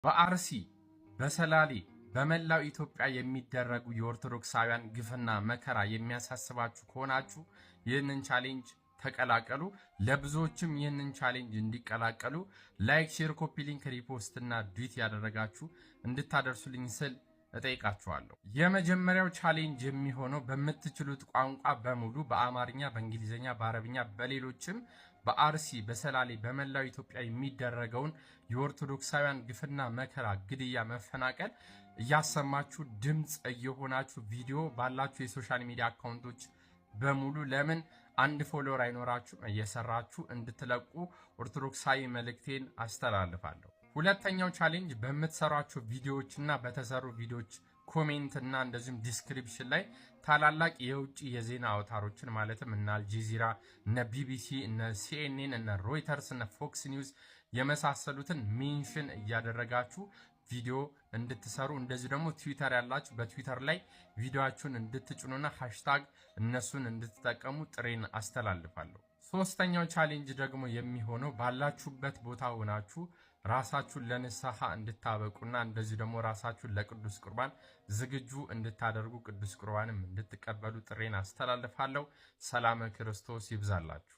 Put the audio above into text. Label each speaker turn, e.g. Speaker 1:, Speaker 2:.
Speaker 1: በአርሲ፣ በሰላሌ፣ በመላው ኢትዮጵያ የሚደረጉ የኦርቶዶክሳውያን ግፍና መከራ የሚያሳስባችሁ ከሆናችሁ ይህንን challenge ተቀላቀሉ። ለብዙዎችም ይህንን challenge እንዲቀላቀሉ like፣ share፣ copy link፣ repost እና duet ያደረጋችሁ እንድታደርሱልኝ ስል እጠይቃችኋለሁ። የመጀመሪያው challenge የሚሆነው በምትችሉት ቋንቋ በሙሉ በአማርኛ፣ በእንግሊዝኛ፣ በአረብኛ፣ በሌሎችም በአርሲ፣ በሰላሌ፣ በመላው ኢትዮጵያ የሚደረገውን የኦርቶዶክሳውያን ግፍና መከራ፣ ግድያ፣ መፈናቀል እያሰማችሁ ድምፅ እየሆናችሁ ቪዲዮ ባላችሁ የ social media account ኦች በሙሉ፣ ለምን አንድ follower አይኖራችሁም፣ እየሰራችሁ እንድትለቁ ኦርቶዶክሳዊ መልእክቴን አስተላልፋለሁ። ሁለተኛው challenge በምትሰሯቸው ቪዲዮዎች እና በተሰሩ ቪዲዮዎች comment እና እንደዚሁም description ላይ ታላላቅ የውጭ የዜና አውታሮችን ማለትም እነ አልጀዚራ፣ እነ ቢቢሲ፣ እነ ሲኤንኤን፣ እነ ሮይተርስ፣ እነ ፎክስ ኒውስ የመሳሰሉትን mention እያደረጋችሁ ቪዲዮ እንድትሰሩ፣ እንደዚሁ ደግሞ ትዊተር ያላችሁ በትዊተር ላይ ቪዲዮአችሁን እንድትጭኑና hashtag እነሱን እንድትጠቀሙ ጥሪዬን አስተላልፋለሁ። ሶስተኛው challenge ደግሞ የሚሆነው ባላችሁበት ቦታ ሆናችሁ ራሳችሁን ለንስሐ እንድታበቁና እንደዚሁ ደግሞ ራሳችሁን ለቅዱስ ቁርባን ዝግጁ እንድታደርጉ፣ ቅዱስ ቁርባንም እንድትቀበሉ ጥሪዬን አስተላልፋለሁ። ሰላመ ክርስቶስ ይብዛላችሁ።